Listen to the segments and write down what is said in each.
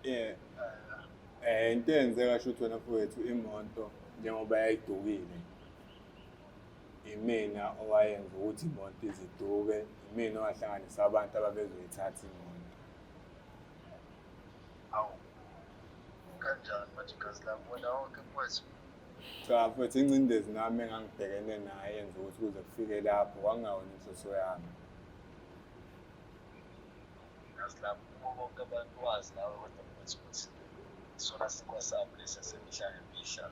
Yeah. Into eyenzeka shuthi wena mfowethu imoto njengoba yayidukile imina owayenza ukuthi imoto iziduke, imina owahlanganisa abantu ababezoyithatha imoto. Awu, kanjani manje igazi lami wena wonke mfowethu? Cha mfowethu, ingcindezi nami engangibhekene nayo yenza ukuthi kuze kufike lapho kwakungayona inhloso yami. Igazi lami kubo bonke abantu wazi nawe kodwa mfowethu ukuthi sona sinkwa sami lesi semihla ngemihla.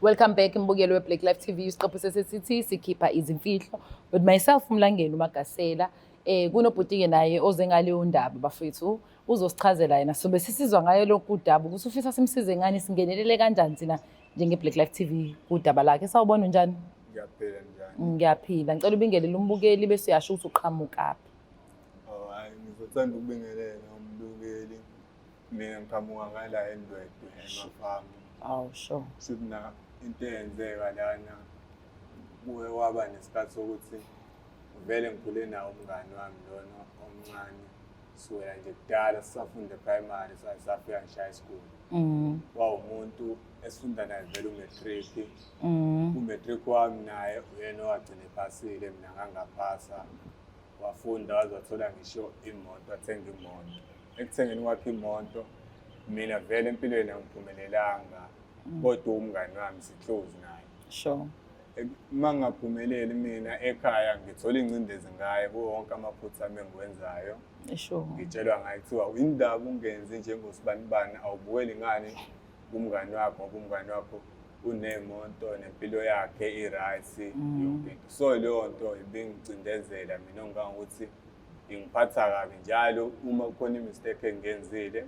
Welcome back mbukeli we-Black Life TV, isiqephu sesesithi sikhipha izimfihlo with myself uMlangeni uMagasela. Kunobhuti-ke naye oze ngaleyo ndaba bafethu, uzosichazela yena sobe sisizwa ngayo lokhu udaba ukuthi ufisa simsize ngani, singenelele kanjani thina njenge-Black Life TV kudaba lakhe. Sawubona, unjani? Ngiyaphila, njani? Ngiyaphila. Ngicela ubingelele umbukeli bese uyasho ukuthi uqhamukaphi. Oh, hayi, ngizothanda ukubingelela umbukeli. Mina ngiqhamuka ngala eNdwedwe emafamu. Awu, sure. Shuthi na into eyenzeka lana kuke kwaba nesikhathi sokuthi vele ngikhule nawo umngani wami lona omncane sukela nje kudala sisafunda e-primary saze safika ngisho high school. Wawumuntu esifunda naye vele u-matric. U-matric wami naye uyena owagcina ephasile, mina ngangaphasa. Wafunda waze wathola ngisho imoto, wathenga imoto. Ekuthengeni kwakhe imoto, mina vele empilweni angiphumelelanga, kodwa umngani wami si-close naye. Uma ngingaphumeleli mina ekhaya ngithola ingcindezi ngaye kuwo wonke amaphutha ami engiwenzayo. Ngitshelwa ngaye kuthiwa indaba ungenzi njengosibanibani, awubukeli ngani kumngani wakho ngoba umngani wakho unemoto nempilo yakhe i-right yonke into. So leyo nto ibingicindezela mina ongangokuthi ingiphatha kabi njalo uma kukhona i-mistake engiyenzile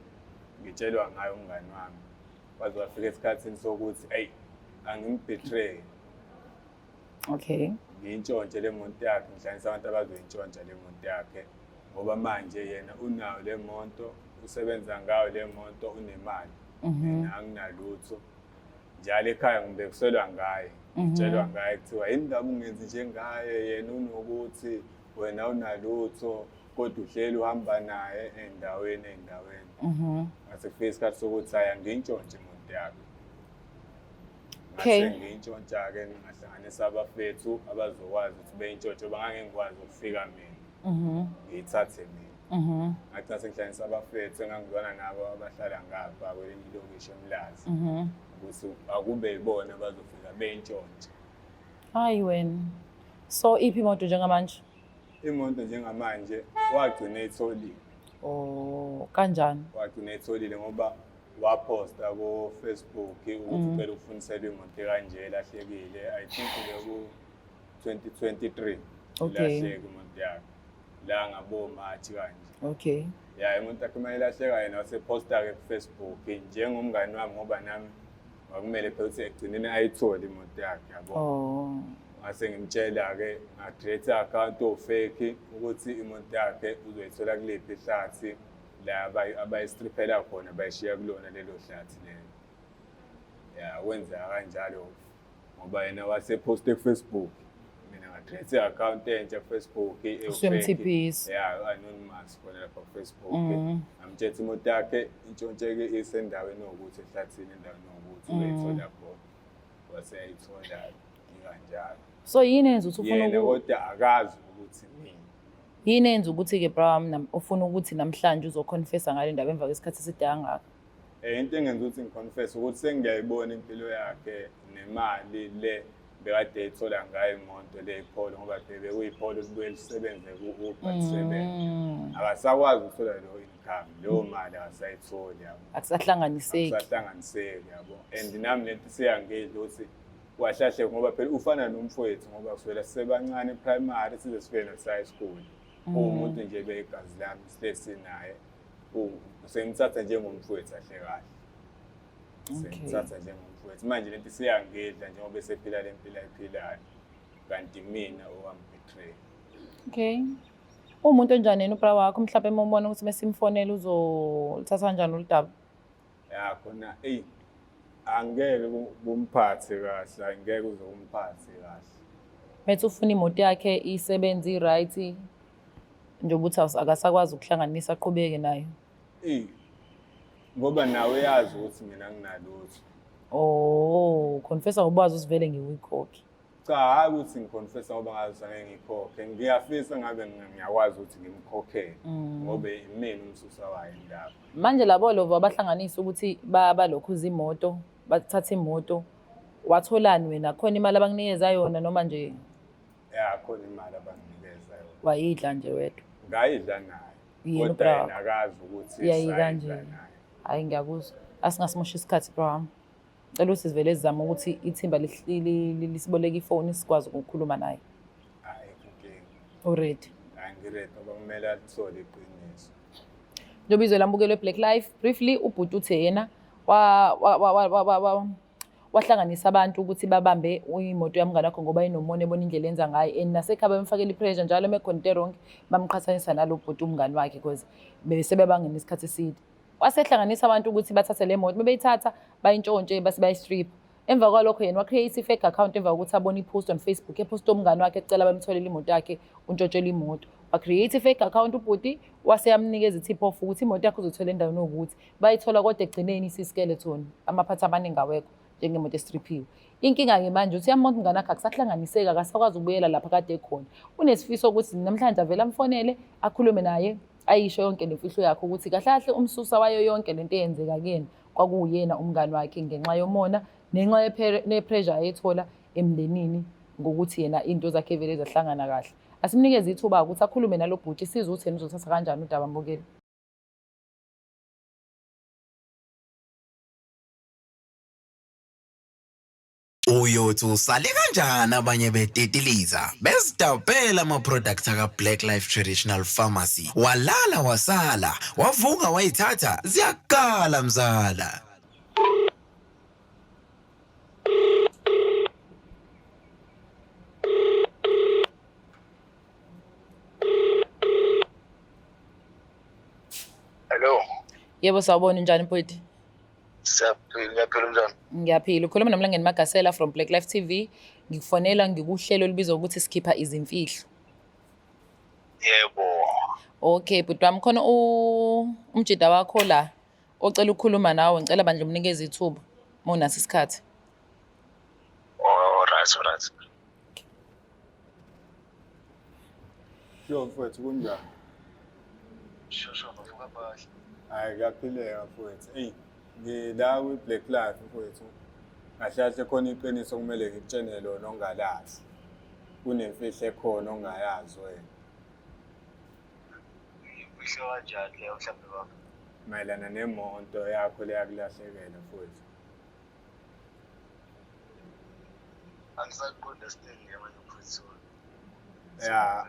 ngitshelwa ngayo umngani wami. Waze wafika esikhathini sokuthi eyi angimbetray. Ngiyintshontshe le moto yakhe, ngihlanganisa abantu abazoyintshontsha le moto yakhe ngoba manje yena unayo le moto, usebenza ngayo le moto, unemali. Mina anginalutho. Njalo ekhaya ngibekuselwa ngaye, ngitshelwa ngaye kuthiwa yini ndaba ungenzi njengaye, yena unokuthi wena unalutho kodwa uhleli uhamba naye endaweni endaweni. Ngase kufika isikhathi sokuthi hhayi angiyintshontshe imoto yakhe. Ngase ngiyintshontsha-ke ngahlanganisa abafethu abazokwazi ukuthi beyintshontshe ngoba ngangeke ngikwazi ukufika mina ngiyithathe mina. Ngagcina sengihlanganisa abafethu engangizwana nabo abahlala ngapha kwelinye ilokishi eMlazi ukuthi akube yibona abazofika beyintshontshe. Hayi wena. So iphi imoto njengamanje? Imoto njengamanje wagcina eyitholile. Oh, kanjani? Wagcina eyitholile ngoba waphosta ku-Facebook ukuthi ucela ukufuniselwa imoto kanje elahlekile. I think beku 2023. Ilahleka imoto yakhe. La ngabo March kanje. Ya, imoto yakhe uma ilahleka yena waseposta-ke ku-Facebook njengomngani wami ngoba nami kwakumele phela ukuthi ekugcineni ayithole imoto yakhe yabo. Ngase ngimtshela-ke nga-create i-account ofake ukuthi imoto yakhe uzoyithola kuliphi ihlathi la abayistriphela khona bayishiya kulona lelo hlathi lelo. Ya, kwenzeka kanjalo ngoba yena waseposte ku-Facebook. Mina nga-create i-account entsha ku-Facebook Usuyamthiphisa. Ya, anonymous khona lapha ku-Facebook. Ngamtshela ukuthi imoto yakhe intshontsheke isendaweni ewukuthi ehlathini endaweni ewukuthi uzoyithola khona. Waseyayithola kanjalo. So yini enza ukuthi ufuna Yena kodwa akazi ukuthi mina. Yini enza ukuthi-ke bra wami ufuna ukuthi namhlanje uzoconfessa ngale ndaba emva kwesikhathi eside kangaka? Into engenza ukuthi ngiconfesse ukuthi sengiyayibona impilo yakhe nemali le bekade eyithola ngayo imoto le iPolo, ngoba phela bekuyiPolo libuye lisebenze ku-Uber lisebenze. Akasakwazi ukuthola leyo income, leyo mali akasayitholi yabo. Akusahlanganiseki. Akusahlanganiseki yabo. And nami lento isiyangidla ukuthi wahlahle ngoba phela ufana nomfowethu ngoba kusukela sisebancane primary size sifike nase-high school. Uwumuntu nje begazi lami sihlezi sinaye. Sengimthatha njengomfowethu kahle kahle. Sengimthatha njengomfowethu. Manje lento isiyangidla njengoba esephila le mpilo ayiphilayo. Kanti mina owambetray. Uwumuntu onjani yena ubra wakho? Mhlawumbe uma ubona ukuthi mesimfonela uzolithatha kanjani lolu daba? Ya khona eyi angeke kumphathe kahle, angeke uze kumphathe kahle. Methi ufuna imoto yakhe isebenze i-right njengoba uthi akasakwazi ukuhlanganisa aqhubeke nayo. Eyi ngoba nawe uyazi ukuthi mina nginalutho. Oh, confessa ngoba wazi ukuthi vele ngiwuyikhokhe. Cha, hhayi ukuthi ngiconfessa ngoba ngazi ukuthi angeke ngikhokhe. Ngiyafisa ngabe ngiyakwazi ukuthi ngimkhokhele ngoba imina umsusa wayo indaba. Manje labo lovo abahlanganisa ukuthi balokhuza imoto, bathatha imoto, watholani wena? Khona imali abanginikeza yona noma nje? Ya, khona imali abanginikeza yona. Wayidla nje wedwa? Ngayidla naye. Yena Kodwa ubra yena akazi ukuthi Iyayi sayidla kanje. naye. Hhayi ngiyakuzwa. Asingasimosha isikhathi bro wami. Cela ukuthi sivele sizame ukuthi ithimba lisiboleke ifoni sikwazi ukukhuluma naye. Ayikho inkinga. Uready? Hhayi ngiready ngoba kumele alithole iqiniso. Njengoba izwe lamukelwe Black Life, briefly ubhuti uthe yena wahlanganisa abantu ukuthi babambe imoto yamngane wakho ngoba inomona ebona indlela enza ngayo, and nasekhaya bemfakela i-pressure njalo uma ekhona into e-wrong bamqhathanisa nalo bhuti umngane wakhe because bebesebebangena isikhathi eside. Wasehlanganisa abantu ukuthi bathathe le moto, bebeyithatha bayintshontshe base bayistrip. Emva kwalokho yena wa-create i-fake account emva kokuthi abone i-post on Facebook, epost omngane wakhe ecela bamtholele imoto yakhe, untshontshela imoto. Wa-create i-fake account ubhuti wase yamnikeza i-tip off ukuthi imoto yakhe uzothola endaweni ewukuthi. Bayithola kodwa ekugcineni isi-skeleton, amaphathi amaningi awekho njengemoto estriphiwe. Inkinga-ke manje uthi uyambona umngane wakhe akusahlanganiseki, akasakwazi ukubuyela lapha kade ekhona. Unesifiso ukuthi namhlanje avele amfonele, akhulume naye, ayisho yonke le mfihlo yakhe ukuthi kahle kahle umsusa wayo yonke lento eyenzeka kuyena kwakuwuyena umngane wakhe ngenxa yomona nenxa ne-pressure ayethola emndenini ngokuthi yena into zakhe vele zahlangana kahle. Asimnikeze ithuba ukuthi akhulume nalo bhuti sizwe ukuthi yena uzothatha kanjani udaba mbukeli. Uyothi usale kanjani abanye betitiliza bezidabhela ama-products aka-Black Life Traditional Pharmacy, walala wasala wavuka wayithatha ziyakala mzala. Hello. Yebo, sawubona, unjani bhuti? Siyaphila, ngiyaphila, unjani? Ngiyaphila. Ukhuluma noMlangeni Magasela from Black Life TV. Ngikufonela ngikuhlelo olubizwa ukuthi sikhipha izimfihlo. Yebo. Okay, bhuti wami, khona umjida wakho la ocela ukukhuluma nawe, ngicela bandla umnikeze ithuba uma unaso isikhathi. All right, all right. Sho mfowethu, kunjani? Sho sho bavuka bahle. Hhayi kuyaphileka mfowethu. Eyi ngila kwi-Black Life mfowethu. Kahle kahle khona iqiniso okumele ngikutshene lona ongalazi. Kunemfihlo ekhona ongayazi wena. Imfihlo kanjani leyo mhlawumbe baba? Mayelana nemoto yakho leyakulahlekela mfowethu. Angisaku-understand manje mfowethu. Ya,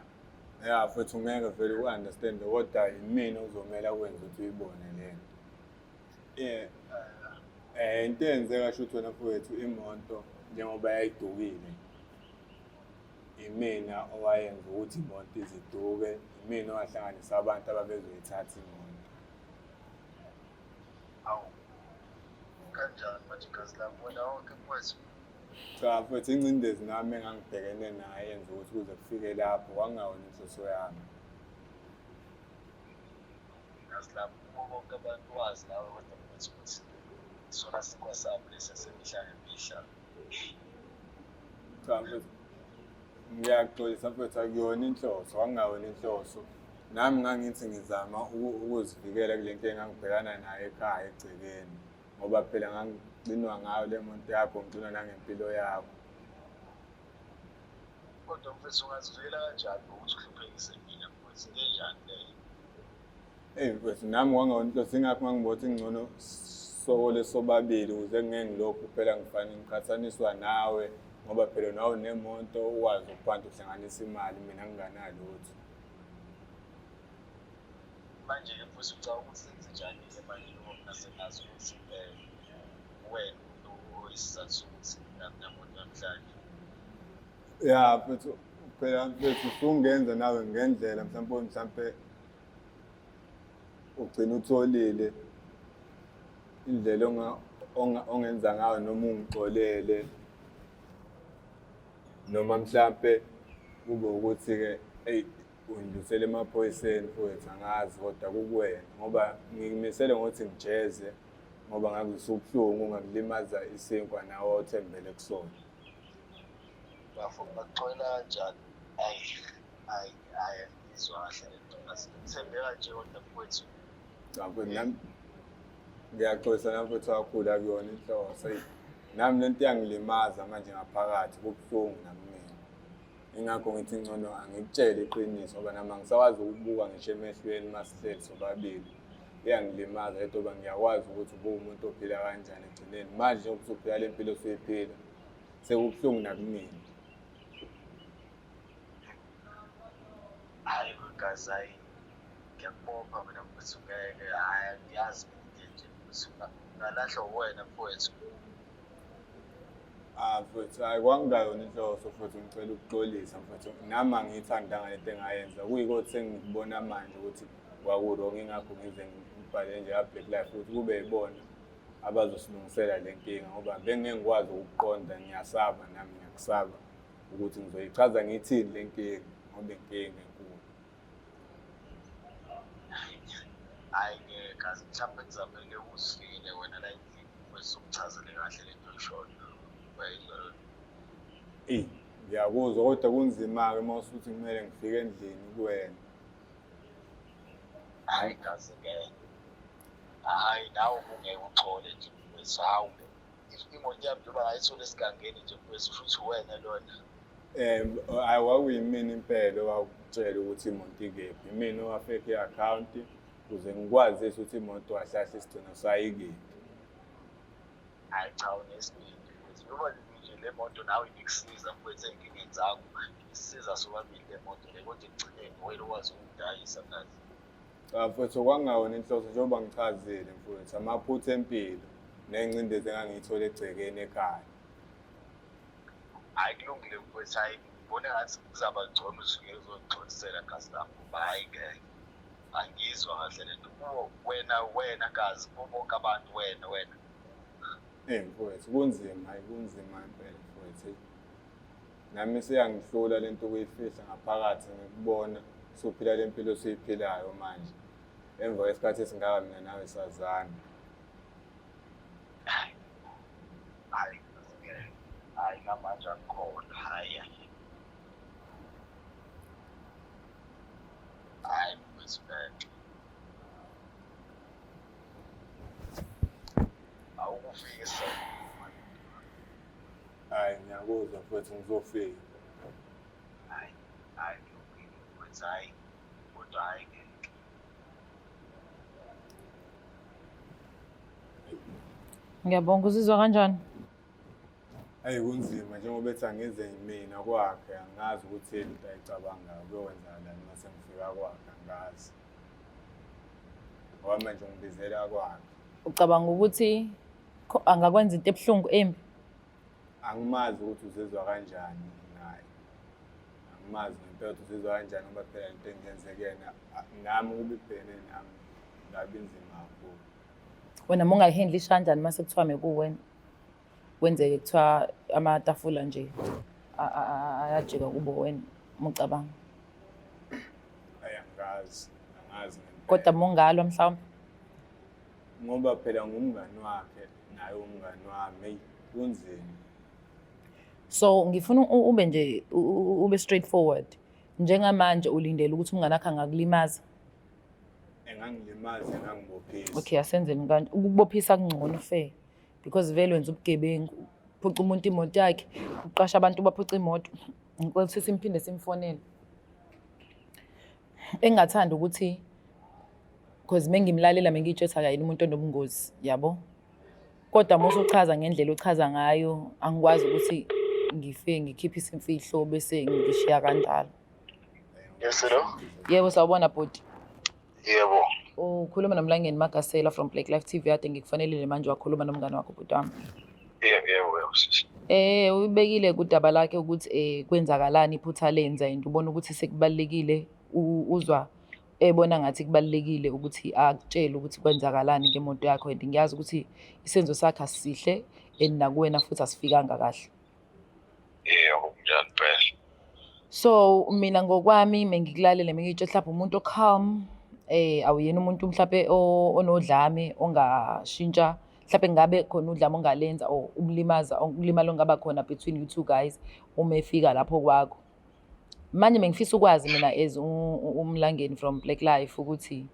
ya futhi ungeke vele u-understand kodwa yimina ozomela kwenza ukuthi uyibone lento. Into eyenzeka shuthi wena mfowethu, imoto njengoba yayidukile, imina owayenza ukuthi imoto iziduke, imina owahlanganisa abantu ababezoyithatha imoto. Awu. Kanjani manje igazi lami wena wonke mfowethu? Cha mfowethu, ingcindezi nami engangibhekene nayo yenza ukuthi kuze kufike lapho kwakungawona inhloso yami. Igazi lami kubo bonke abantu wazi nawe kodwa mfowethu ukuthi sona sinkwa sami lesi semihla ngemihla. Cha mfowethu, ngiyaxolisa mfowethu, akuyona inhloso, kwakungawona inhloso. Nami ngangithi ngizama ukuzivikela kule nto engangibhekana nayo ekhaya egcekeni, ngoba phela ngangigcinwa ngayo le moto yakho, ngigcinwa nangempilo yakho. Kodwa mfowethu ungazivela kanjani ukuthi uhluphekise mina mfowethu, into enjani leyo? Eyi mfowethu, nami kwangawona inhloso, ingakho ngangibona ukuthi ngcono sokole sobabili ukuze ngeke ngilokhu phela ngifane ngiqhathaniswa nawe, ngoba phela nawe unemoto ukwazi ukuphanda uhlanganisa imali, mina nginganalutho. Manje-ke mfowethu ucabanga ukuthi senze njani-ke manje njengoba mina sengazi ukuthi wena umuntu oyisizathu sokuthi ngingabi namoto namhlanje? Ya mfowethu, phela mfowethu usungenza nawe ngendlela mhlawumbe ugcina utholile Indlela ongenza ngayo noma ungixolele noma mhlampe kube ukuthi-ke eyi ungidlulisele emaphoyiseni mfowethu angazi kodwa kukuwena ngoba ngikumisele ngokuthi ngijeze ngoba ngakuzwisa ubuhlungu ngakulimaza isinkwa nawe othembele kusona. Bafo ngingakuxolela kanjani? Ayi, ayi, ayi angizwa kahle le nto. Ngithembeka nje kodwa mfowethu. Cha mfowethu nami ngiyaxolisa nami mfowethu kakhulu akuyona inhloso. Eyi, nami lento iyangilimaza manje ngaphakathi kubuhlungu nakumina. Ingakho ngithi ngcono angikutshele iqiniso ngoba nami angisakwazi ukubuka ngisho emehlweni uma sihleli sobabili. Iyangilimaza lento ngoba ngiyakwazi ukuthi ubuwumuntu ophila kanjani ekugcineni. Manje njengoba usuphila le mpilo osuyiphila sekubuhlungu nakumina. Hhayi guys, hhayi ngiyakubopha mina mfethu ngeke, hhayi angiyazi mina into enje mfethu ngalahlwa uwena mfowethu. Ah mfethu, hhayi kwakungayona inhloso mfethu ngicela ukuxolisa mfethu. Nami angiyithandanga lento engayenza. Kuyikothi sengikubona manje ukuthi kwaku-wrong ingakho ngize ngibhale nje ka-Black Life ukuthi kube yibona abazosilungisela le nkinga ngoba bengeke ngikwazi ukuqonda ngiyasaba nami ngiyakusaba ukuthi ngizoyichaza ngithini le nkinga ngoba inkinga enkulu. Hhayi ngeke kazi mhlawumbe kuzamele uzifikele wena la endlini bese ukuchazele kahle le nto oyishoyo. Eyi ngiyakuzwa kodwa kunzima-ke uma usuthi kumele ngifike endlini kuwena. Hhayi kazi ngeke. Hhayi nawe ubungeke uxole nje mfowethu hawu. Imoto yami njengoba ngayithola esigangeni nje mfowethu futhi uwena lona. Hhayi kwakuyimina impela owakutshela ukuthi imoto ikephi. Imina owafake i-akhawunti ukuze ngikwazise ukuthi imoto kahle kahle isigcino sayo ikephi. Hhayi cha unesibindi mfowethu. Njengoba nje le moto nawe ibikusiza mfowethu ey'nkingeni zakho. Ibisiza sobabili le moto le kodwa ekugcineni wena owazi ukuyidayisa ngazi. Cha mfowethu kwakungayona inhloso njengoba ngichazile mfowethu amaphutha empilo nengcindezi engangiyithola egcekeni ekhaya. Hhayi kulungile mfowethu, hhayi ngibona ngathi kuzaba ngcono usuke uzongixolisela gazi lami ngoba hhayi ngeke angizwa kahle le nto. Kubo wena wena gazi kubo bonke abantu wena wena. Eyi mfowethu kunzima, hhayi kunzima impela mfowethu. Nami seyangihlula le nto ukuyifihla ngaphakathi ngikubona usuphila le mpilo osuyiphilayo manje. Emva kwesikhathi esingaka mina nawe sazana. Hhayi, hhayi, hhayi namanje angikhona, hhayi. Hhayi mfowethu ngeke. Awukufiki Hayi ngiyakuzwa mfowethu ngizofika. Hayi, hayi ngiyofika mfowethu hayi. Kodwa hayi ngeke. Ngiyabonga uzizwa kanjani? Eyi kunzima njengoba ethi angize mina kwakhe angazi ukuthi yini into ayicabangayo kuyokwenzakalani uma sengifika kwakhe angazi. Ngoba manje ungibizela kwakhe. Ucabanga ukuthi angakwenza into ebuhlungu embi? Angimazi ukuthi uzizwa kanjani naye. Angimazi ngempela ukuthi uzizwa kanjani ngoba phela into engiyenze kuyena nami ukuba ibhekene nami ngabe inzima kakhulu. Wena uma ungayihendlisha kanjani uma sekuthiwa mekuwena? Kwenzeke kuthiwa amatafula nje ayajika kubo wena uma ucabanga. Ayi angazi, angazi ngempela. Kodwa uma ungalwa mhlawumbe? Ngoba phela ngumngani wakhe naye umngani wami, eyi kunzima. So ngifuna ube nje ube straightforward. Njengamanje ulindele ukuthi umngani wakhe angakulimaza? Engangilimaza, engangibophisa. Okay, asenzeni kanje. Ukukubophisa kungcono fair because vele wenza ubugebengu. Phuca umuntu imoto yakhe, uqasha abantu baphuca imoto. Ngicela ukuthi simphinde simfonele. Engingathanda ukuthi because mengimlalela mengiyitshetha akayena umuntu onobungozi, yabo. Kodwa uma usuchaza ngendlela ochaza ngayo, angikwazi ukuthi ngife ngikhiphise imfihlo bese ngishiya kanjalo. Yes, hello. Yebo, sawubona bhuti. Yebo. Ukhuluma noMlangeni Magasela from Black Life TV kade ngikufanelile manje wakhuluma nomngane wakho bhuti wami. Yebo, yebo, yebo sisi. Uyibekile kudaba lakhe ukuthi kwenzakalani iphutha lenza and ubona ukuthi sekubalekile uzwa Ebona ngathi kubalulekile ukuthi akutshele ukuthi kwenzakalani ngemoto yakho and ngiyazi ukuthi isenzo sakhe asisihle and nakuwena futhi asifikanga kahle. Yebo, kunjalo impela. So mina ngokwami mengikulalele mengitsho mhlawumbe umuntu o-calm awuyena umuntu mhlawumbe onodlame ongashintsha mhlawumbe ngabe khona udlame ongalenza or ukulimaza ukulimala ongaba khona between you two guys uma efika lapho kwakho. Manje bengifisa ukwazi mina as uMlangeni from Black Life ukuthi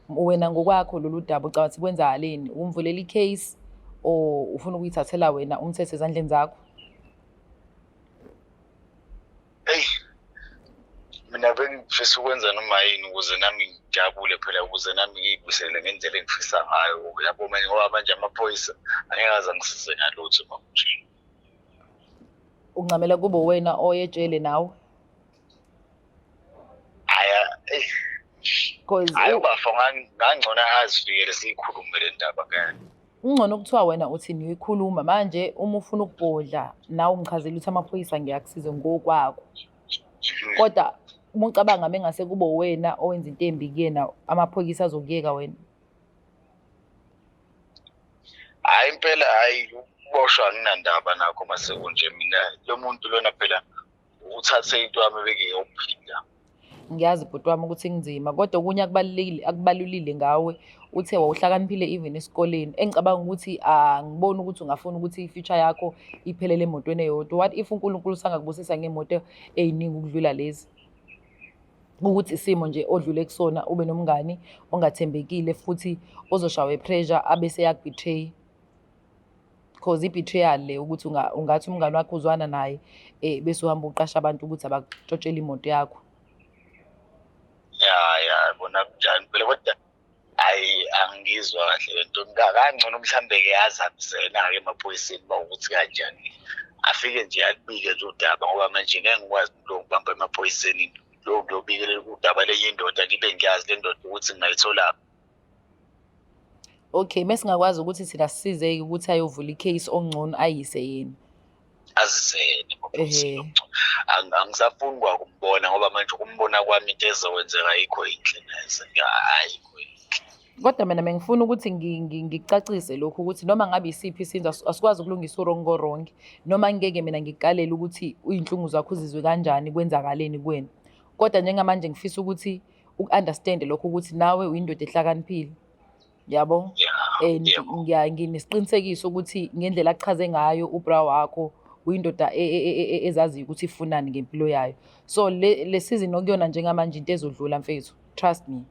wena ngokwakho lolu daba ucabanga ukuthi kwenzakaleni, umvulela i-case or ufuna ukuyithathela wena umthetho ezandleni zakho? Eyi, mina bengifisa ukwenza noma yini ukuze nami ngijabule phela, ukuze nami ngiyibusele ngendlela engifisa ngayo, uyabo manje, ngoba manje amaphoyisa angeke aze angisize ngalutho uma kunje. Uncamela kube wena oyejele nawe? Hhayi, eyi. Cause Hhayi, ubafo ngangcono azifikele siyikhulume le ndaba ngeke. Kungcono kuthiwa wena uthini uyikhuluma manje uma ufuna ukubhodla nawe ungichazela ukuthi amaphoyisa ngiyakusiza ngokwakho. Kodwa uma ucabanga mengase kube wena owenza into embi kuyena, amaphoyisa azokuyeka wena. Hhayi impela, hhayi ukuboshwa anginandaba nakho mase kunje mina lo muntu lona phela uthathe into yami ebengiyophinda. Ngiyazi bhuti wami ukuthi kunzima kodwa okunye akubalulekile akubalulile ngawe uthe wawuhlakaniphile even esikoleni engicabanga ukuthi angiboni ukuthi ungafuna ukuthi i-future yakho iphelele emotweni eyodwa. What if uNkulunkulu sangakubusisa ngemoto ey'ningi ukudlula lezi? Ukuthi isimo nje odlule kusona ube nomngani ongathembekile futhi ozoshawa i-pressure abese yaku-betray. Cause i-betrayal le ukuthi ungathi umngani wakho uzwana naye bese uhamba uqasha abantu ukuthi abakutshontshele imoto yakho. Ya ya, bona kunjani phela, kodwa hhayi angizwa kahle le nto. Kangcono mhlambe-ke azihambisele-ke emaphoyiseni uma ukuthi kanjani. Afike nje alubike nje udaba ngoba manje ngeke ngikwazi ukubamba emaphoyiseni lo ngiyobikela udaba lenye indoda ngibe ngiyazi le ndoda ukuthi ngingayitholaphi. Okay, mesingakwazi ukuthi thina sisizeke ukuthi ayovula i-case ongcono ayise yena. Azise yena emaphoyiseni ongcono. Angisafuni kwakumbona ngoba manje ukumbona kwami into ezokwenzeka ayikho inhle neze, ayikho inhle. Kodwa mina bengifuna ukuthi ngikucacise lokhu ukuthi noma ngabe isiphi isenzo asikwazi ukulungisa u-wrong ngo-wrong. Noma ngeke mina ngikukalele ukuthi iy'nhlungu zakho uzizwe kanjani, kwenzakaleni kuwena. Kodwa njengamanje ngifisa ukuthi uku-understand lokho ukuthi nawe uyindoda ehlakaniphile. Yabo? And nginesiqinisekiso ukuthi ngendlela achaze ngayo ubra wakho uyindoda ezaziyo ukuthi ifunani ngempilo yayo. So le season okuyona njengamanje into ezodlula mfethu, trust me.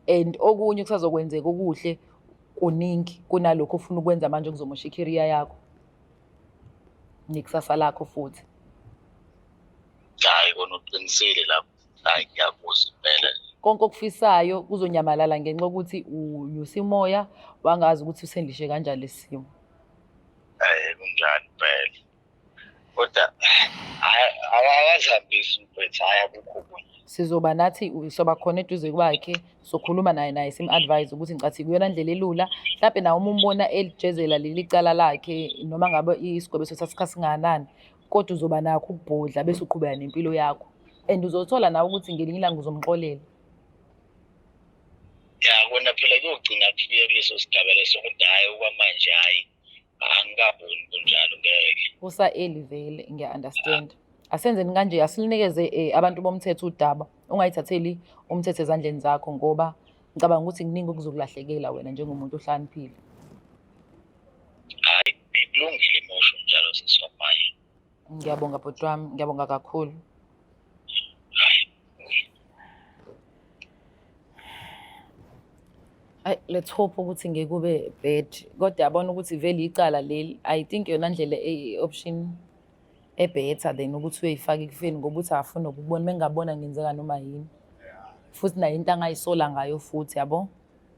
And okunye kusazokwenzeka okuhle kuningi kunalokho ofuna ukwenza manje okuzomosha i-career yakho nekusasa lakho futhi. Hhayi kona uqinisile lapho. Hhayi ngiyakuzwa impela. Konke okufisayo kuzonyamalala ngenxa yokuthi unyusa imoya wangazi ukuthi usendlishe kanjani lesi simo. Kunjani impela. Kodwa hhayi akazihambisi mfethu, hhayi akukho okunye. Sizoba nathi soba khona eduze kwakhe, sokhuluma naye sim-advise ukuthi ngicathi kuyona ndlela elula. Mhlampe nawe uma umbona elijezela leli cala lakhe noma ngabe isigwebo sothatha isikhathi singakanani, kodwa uzoba nakho ukubhodla bese uqhubeka nempilo yakho. And uzothola nawe ukuthi ngelinye ilanga uzomxolela. Ya kona phela kuyogcina kufike kuleso sigaba leso ukuthi hhayi okwamanje hhayi angikaboni kunjalo ngeke. Kusa-early vele, ngiya-understand. Asenzeni kanje, asilinikeze abantu bomthetho udaba. Ungayithatheli umthetho ezandleni zakho ngoba ngicabanga ukuthi kuningi okuzokulahlekela wena njengomuntu ohlakaniphile. Hhayi kulungile mosho njalo sisi wami. Ngiyabonga bhuti wami, ngiyabonga kakhulu. Hayi, let's hope ukuthi ngeke kube bad. Kodwa yabona ukuthi vele icala leli, I think yona ndlela i-option e-better than ukuthi uyoyifaka ekufeni ngoba uthi akafuni nokukubona, mengabona ngenzeka noma yini. Futhi nayo into angayisola ngayo futhi, yabo?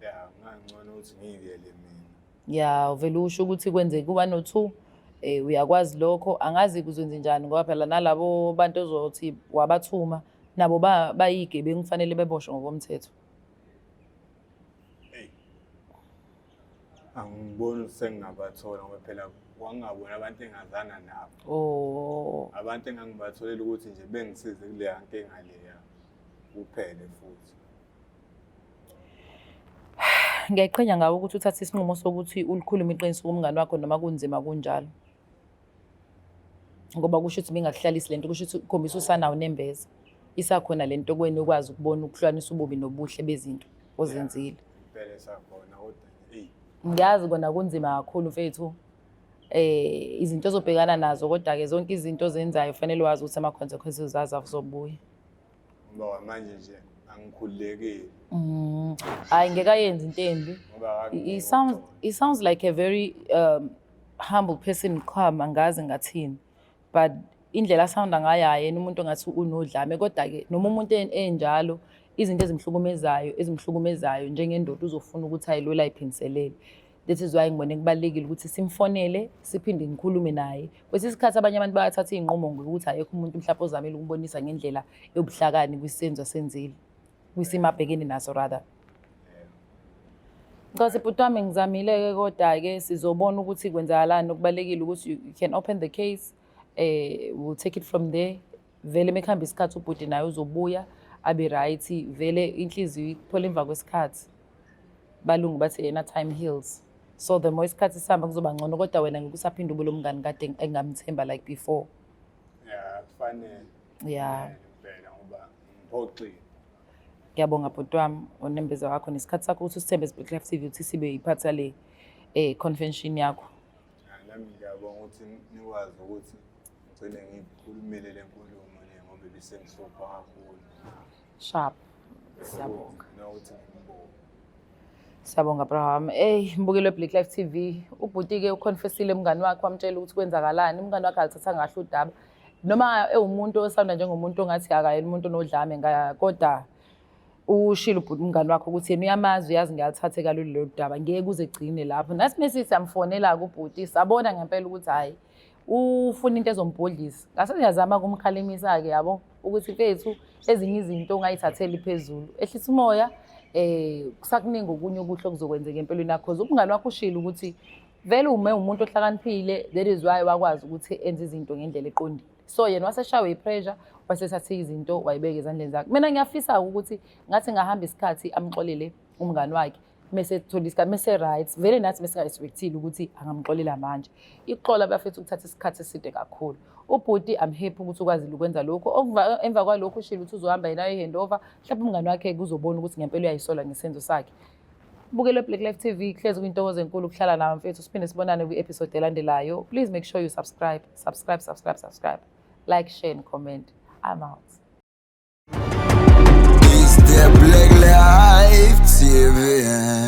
Ya, ngangcono ukuthi ngiyiyele mina. Ya, uvele usho ukuthi kwenzeke ku-1 no 2. Uyakwazi lokho, angazi kuzwenze njani ngoba phela nalabo bantu ozothi wabathuma nabo bayigebengu kufanele beboshwe ngokomthetho. Eyi. Angiboni ukuthi sengingabathola ngoba phela kwangingabona abantu engazana nabo. Oh. Abantu engangibatholela ukuthi nje bengisize kuleya nkinga leya kuphele futhi. Ngiyayiqhenya ngawe ukuthi uthathe isinqumo sokuthi ulikhulume iqiniso kumngani wakho noma kunzima kunjalo. Ngoba kusho ukuthi ibingakuhlalisi lento, kusho ukuthi ukhombisa usanawo nembeza. Isakhona lento kuwena ukwazi ukubona ukuhlukanisa ububi nobuhle bezinto ozenzile. Impela isakhona kodwa eyi. Ngiyazi kona kunzima kakhulu mfethu. Izinto ozobhekana nazo kodwa ke zonke izinto ozenzayo kufanele wazi ukuthi ama consequences azo azobuya. Ngoba manje nje angikhululekile. Hayi, ngeke ayenze into embi. Ngoba He sounds like a very humble person, calm, angazi ngathini. But indlela asounda ngayo, yena umuntu ongathi unodlame, kodwa ke noma umuntu enjalo izinto ezimhlukumezayo njengendoda uzofuna ukuthi ayilwela ayiphindiselele. This is why ngibone kubalulekile ukuthi simfonele, siphinde ngikhulume naye. Kwesinye isikhathi abanye abantu bayathatha iy'nqumo ngokuthi ayekho umuntu mhlawumbe ozamile ukubonisa ngendlela yobuhlakani kwisenzo asenzile, kwisimo abhekene naso rather. Nkosi bhuti wami, ngizamile-ke, kodwa-ke sizobona ukuthi kwenzakalani. Okubalulekile ukuthi you can open the case, we'll take it from there. Vele mekuhamba isikhathi ubhuti naye uzobuya abe right. Vele inhliziyo iphola emva kwesikhathi. Balungu bathi yena time heals. So the more isikhathi sihamba kuzoba ngcono, kodwa wena ngeke usaphinde ube lo mngani kade engamthemba like before. Ya, kufanele. Impela ngoba ngiphoxile. Ngiyabonga bhuti wami, unembeza wakho nesikhathi sakho ukuthi usithembe Black Life TV ukuthi sibe yiphathi yale convention yakho. Ya, nami ngiyabonga ukuthi nikwazi ukuthi ngigcine ngikhulumile le nkulumo le ngoba ibisengihlupha kakhulu. Sharp. Siyabonga. Nokuthi ngimbonge. Siyabonga Abraham. Ey, mbukelo weBlack Life TV. Ubhuti ke uconfessile umngani wakhe, wamtshela ukuthi kwenzakalani. Umngani wakhe alithatha kahle udaba. Noma ewumuntu osawunda njengomuntu ongathi akayena umuntu onodlame kodwa ushilo ubhuti umngani wakhe ukuthi yena uyamazi, uyazi ngiyalithathe kalula lolu daba, ngeke kuze gcine lapho. Nathi mase siyamfonela ubhuti, sabona ngempela ukuthi hhayi, ufuna into ezombhodlisa. Ngase ngiyazama ukumkhalimisa-ke, yabo, ukuthi mfethu, ezinye izinto ungayithatheli phezulu, ehlisa umoya, kusakuningi okunye okuhle okuzokwenzeka empilweni yakho, cause umngani wakho ushilo ukuthi vele ume umuntu ohlakaniphile, that is why wakwazi ukuthi enze izinto ngendlela eqondile. So yena waseshawe i-pressure, wasethathe izinto wayibeka ezandleni zakhe. Mina ngiyafisa ukuthi ngathi ngahamba isikhathi amxolele umngani wakhe, mese ethola isikhathi mese right. Vele nathi besinga-expectile ukuthi angamxolela manje. Ikuxola bafethu kuthatha isikhathi eside kakhulu. Ubhuti, I'm happy ukuthi ukwazile ukwenza lokhu. Emva kwalokhu ushilo ukuthi uzohamba yena ayoyi-handover, mhlawumbe umngani wakhe kuzobona ukuthi ngempela uyayisola ngesenzo sakhe. Bukele Black Life TV, kuhlezi kuyintokozo enkulu ukuhlala nawe mfethu. Siphinde sibonane kwi-episode elandelayo. Please make sure you subscribe, subscribe, subscribe, subscribe, like, share and comment. I'm out. It's the Black Life TV.